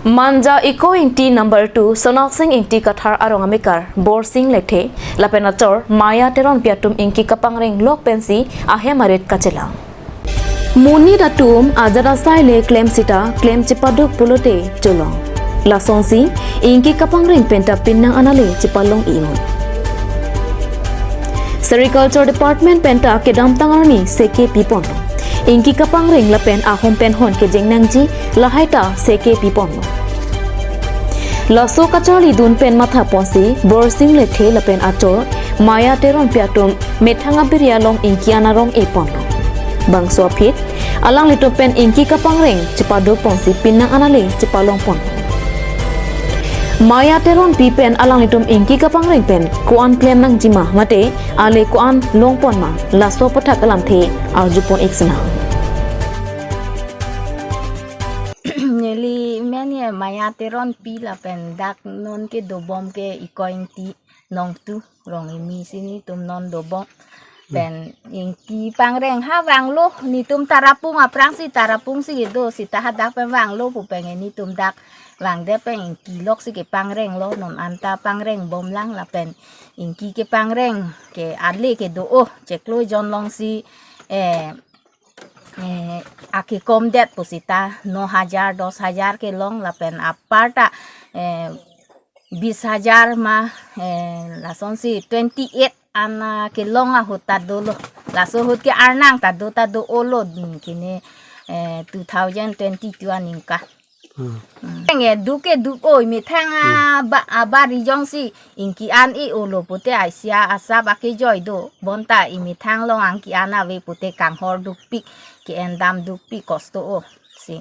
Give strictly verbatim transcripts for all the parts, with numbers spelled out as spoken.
Manja Iko Ingti number two Sonal Sing Ingti Kathar arong amekar Borsing Lethe lapen achor Maya Teronpi atum ingki kapangreng lok pensi ahem arit kachelang. Monit atum ajat asai le klem sita klem chepaduk pulote cholong. Lasonsi ingki kapangreng penta pinnang anale chepalong inut. Sericulture Department penta kedamtang arni seke pipon. Ingki kapangreng lapen ahom pen hon kejeng nangji lahai ta seke pipon. Laso kacharlidun pen matha ponsi Borsing Lethe lapen achor Maya Teronpi atum methang abiri along ingki an arong-e pon. Bangso aphi alanglitum pen ingki kapangreng chepado ponsi pinnang anale chepalong pon. Maya Teronpi pen alanglitum ingki kapangreng pen ko-an klem nangji ma mate ale ko-an long pon ma, laso aputhak alamthe arju pon ik sinang. Neli men ye Maya Teronpi lapen dak non kedobom ke Iko Ingti nong tu rong imi si netum non dobom. Pen ingki pangreng ha vanglo, netum Tarapung aphrangsi, Tarapung si do sita hadak pen vanglo pu pen netum dak vangdet pen ingki lok si kepangrenglo, non anta pangreng bomlang lapen ingki kepangreng ke ale kedo-o chiklo jon along si, eh, eh, akekomdet pusita no hajar, dos hajar kelong lapen apar ta, eh, bis hajar ma, eh, lasonsi twenty eight an, ah, kelong ahut ta dolo. Laso ahut ke Arnang ta do ta do-olo, hmm, kine, eh, two thousand twenty-two aningkan. Hmm. Hmm. Eng e duk ke duk oi methang, hmm, aba, abari jongsi ingki an e-olo pute asia asap akejoi do. Bonta emethang along angki an ave pute kanghor dukpik, ke-endam dukpik, kosto-o si.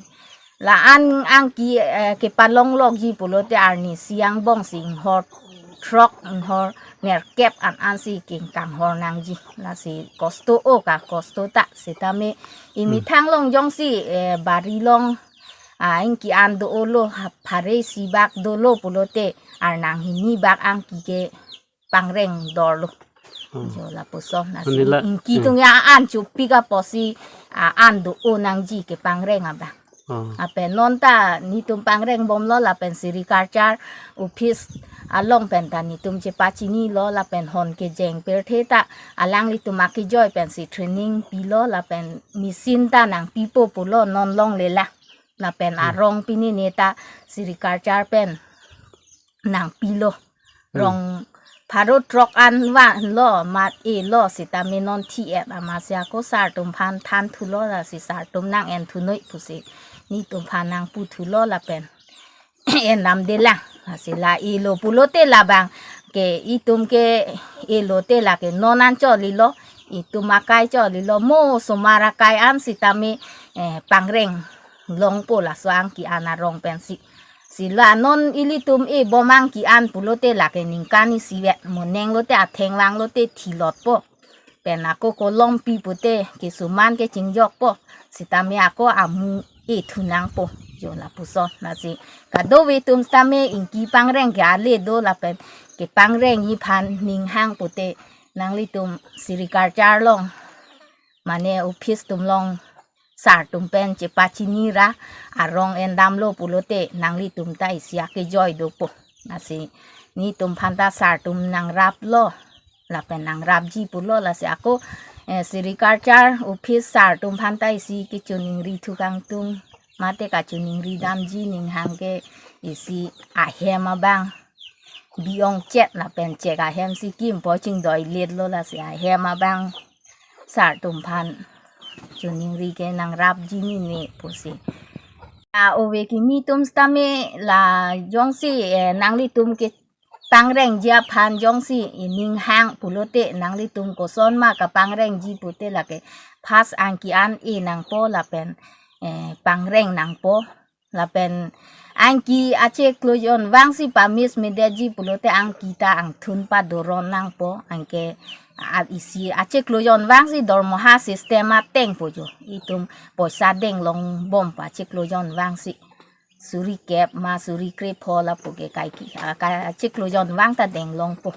La-an angki, eh, kepalong lokji pulote arnisi angbong si inghor throk inghor nerkep an ansi keng kanghor nangji. Lasi kosto-o ka kosto ta sitame emethang along jongsi, eh, bari along, ah, ingki an do-olo ha phare isi bak dolo pulote Arnang hini bak angki kepangreng dorlo. Hmm. Jo lapuson nasi. Manila, ingki, hmm, atum ya an chupik apotsi, ah, an do-o nangji kepangreng abang. Oh. Ape non ta netum pangreng bomlo lapen Sericulture Office along pen ta netum chepachinilo lapen hon kejeng pirthe ta alanglitum akejoi pensi training pilo lapen machine ta nangpipo pulo non longle la. Lapen, hmm, arong pini ne ta Sericulture pen nangpilo. Hmm. Rong pharo throk an vanlo, mat e-lo sitame non thi-et amatsi ako sar atum aphan thanthulo, lasi sar atum nang-en thunoi pusi netum aphan nangpu thulo lapen endamdelang. Lasi la e-lo pulote labang ke itum ke e-lote lake non an cholilo, itum akai cholilo, mo osomar akai an sitame, eh, pangreng longpo laso angki an arong pensi. Si la non ilitum e-bom angki an pulote lake ningkan isivet, moneng lote atheng vang lote thilotpo. Pen ako kolom pi pute kesuman kechingjokpo. Sitame ako amu e-thu nangpo. Jo lapuson nasi. Kadokave atum sitame ingki pangreng ke ale do lapen kepangrengji aphan ning hang pute nanglitum Sericulture along mane office atum along sar atum pen chepachinira arong endamlo pulote nanglitum ta isi akejoi dopo. Lasi netum aphan ta sar atum nangraplo lapen nangrapji pulo, lasi ako, eh, Sericulture Office sar atum aphan ta isi kechiningri thu kangtung mate kachiningri damji ning hang ke isi ahem abang bi-ong chek lapen chek ahem si kimpo chingdoi letlo, lasi ahem abang sar atum aphan chiningri ke nangrapji mene pusi. A ove kimi atum sitame la jongsi, eh, nanglitum kepangrengji aphan jongsi ining hang pulote nanglitum koson ma kapangrengji pute lake first angki an e nangpo lapen, eh, pangreng nangpo. Lapen angki achiklo jon vangsi pamis medetji pulote angki ta angthun padoron nangpo, anke a isi achiklo jon vangsi dormoha system ateng po jo. Itum poisa denglong bompo achiklo jon vangsi. Suri kep ma suri krepho lapu ke kaike, a, ka, achiklo jon vang ta denglongpo.